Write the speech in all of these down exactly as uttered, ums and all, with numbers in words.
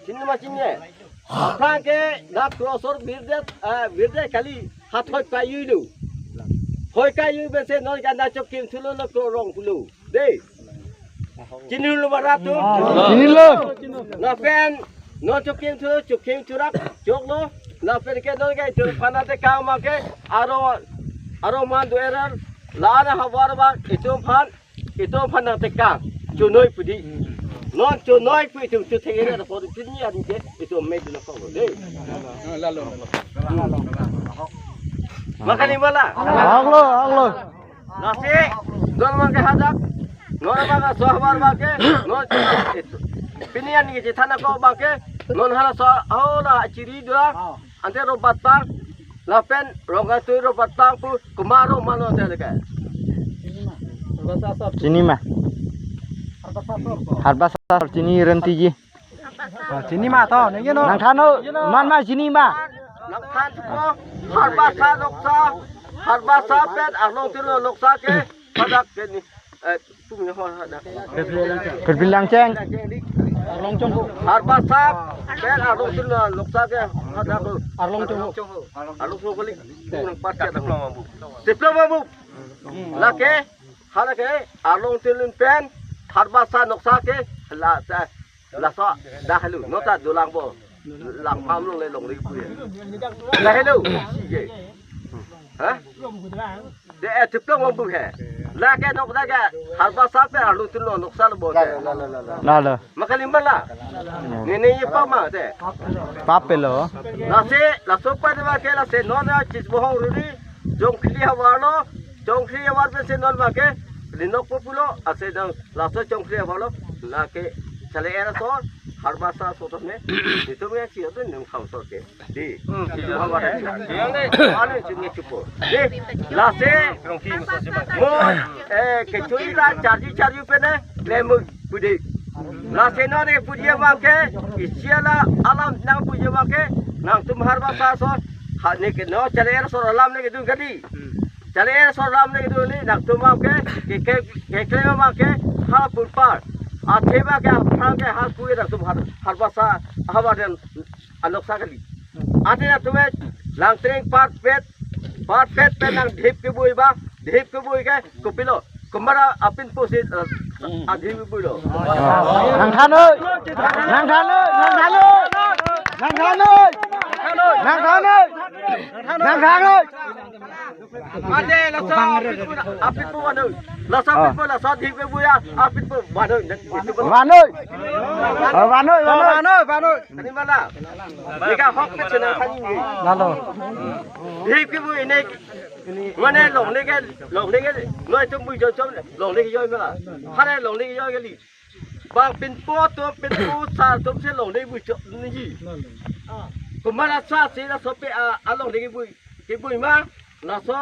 Chinilo ma chinine? Aphrang ke dak krosor birdet, eh, birdet kali hathoi payuilo. Hoi kayu bense non ke na chokim thulo lo krorong thulo. Dei. Chinilo ma rat atum? Chinilo. Lapen non chokim thulo, chokim churak choklo. Lapen ke non ke itum aphan nangtekang ma ke aro, aro man do erar. La-an ahavar abang itum aphan, itum aphan nangtekang. Chonoi pu dei. Non chonoi pu itum chutheng ere apor chini an ke itum me dilo ko dei. Lalo. Makani mala. Ahok lo, ahok lo. Lasi, non abang ke hadak, non abang ke so ahavar abang ke, non pini an ke chethan ako abang ke, non halaso, oh, la chiri dua, ante Robatpang, lapen Rongkatui Robatpang pu, komat ro mano te leke. Chinima. Harbasa chini rentiji. Ah, chinima to, nengke no. Nangthan o, man ma chinima. Nangthan thupo, Harbasa noksa, Harbasa pen Arlong Tinlo noksa ke, hadak ke ni, eh, pumi ho hadak. Pirpir Langcheng. Arlong Chongho. Harbasa pen Arlong Tinlo noksa ke, hadak. Arlong Chongho. Arlong Chongho kali. Nang pat ke dak lo mambu. Diploma bu. Lake, halake, Arlong Tinlo pen, Harbasa noksa ke, la, ta, laso, dah helu, nota dolang bo. Lang pam longle longle pu ya. Dah helu, si ke. Ha? De, eh, diploma bu he. Lake noksa ke, Harbasa pen Arlong Tinlo noksa lo bo te. Lalo. Makali mala. Nene ye pama te. Papelo. Lasi, laso pa de abang ke lasi non ya chis bohong ruri. Jongkhli ahavar lo. Jongkhli ahavar pensi non abang ke. Linok populo. Ase dang laso Jongkhli ahavar lo. Lake chale era so. Harbasa so to ne. Itum ya si to nung kham so ke. Dei, hmm, si Johor Barat. Yang dei, anu si nge chupo. Dei, lasi, mo, eh, kechui la charji charji pen, eh, le mo pu dei. Lasi non ne puji abang ke, isi ala alam nang puji abang ke, nangtum Harbasa so, ha ne ke no, chale era so alam ne kedun kali. Chale era so alam ne kedun kali, nangtum abang ke, ke, ke, keklem abang ke, ha pun par. Athe abang ke, aphrang ke, ha kui nangtum Har-, Harbasa, ahavar den, anoksa kali. Ante nangtum Langtreng parpet, parpet pen nang dhip kebui ba, dhip kebui ke kopilo. Komat apin pusi, eh, adhip kebui lo. Nangthan o, nangthan o, nangthan o, nangthan o, nangthan o, nangthan o. Ante laso apin pu, apin pu vano. Laso apin pu, laso dhip kebui ya, apin pu vano. Vano. Oh, vano, vano. Vano, vano. Ani mala. Nika hok pe chena khani ni. Lalo. Dhip kebui ne. Mane longle ke, longle ke. Noi tum bui jo jo. Longle ke jo mala. Hare longle ke jo kali. Bang pinpo to, pinpo sar atum si longle bui chok nangji. Komat asar si laso pe a, alongle kebui, kebui ma, laso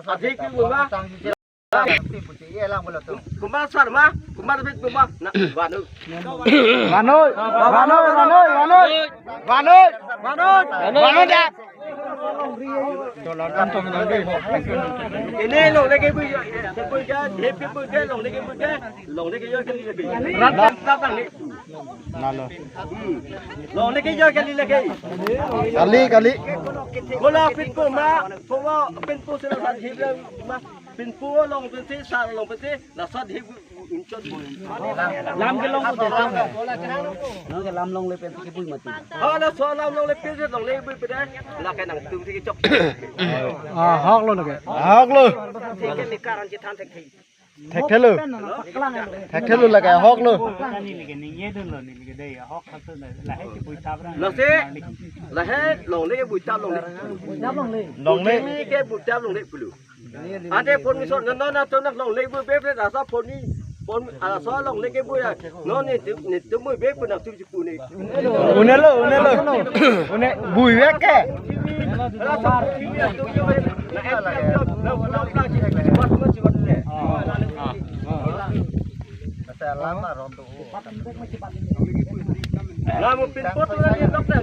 adhip kebui ma. Komat sar ma, komat pinpo ma, na, vano. Vano, vano, vano, vano. Vano, vano, vano da. Ini longle kebui, kebui ke, dhip kebui ke, longle kebui ke, longle ke jo kali lagi. Rat tak tak ni. Lalo. Hmm. Longle ke jo kali lagi. Kali, kali. Bola pinpo ma, pinpo, pinpo sila sa dhip ma, pinpo long pensi, sar long pensi, laso dhip. Lam kelong ko de. Nang ke lam longle pen kebui mati. Hala so lam longle pen longle bui pen. Lake nangtum si chok. Ah, hok lo lake. Hok lo. Thik ke ni karan si than thik thik. Thekthelo. Thekthelo lake hok lo. Ni lake ni ye dun lo ni lake de hok thak tu la he kebui tab ra. Lasi, la he longle kebui tab longle. Longle. Ni kebui tab longle pulu. Ante permission non non atum nang longle bui bebe rasa poni pon, ah, so longle kebui ya. Non ni tu, ni tu bui bebe nangtum si pu ni. Une lo, une lo. Une bui bebe ke. Lama pinpot lagi dokter.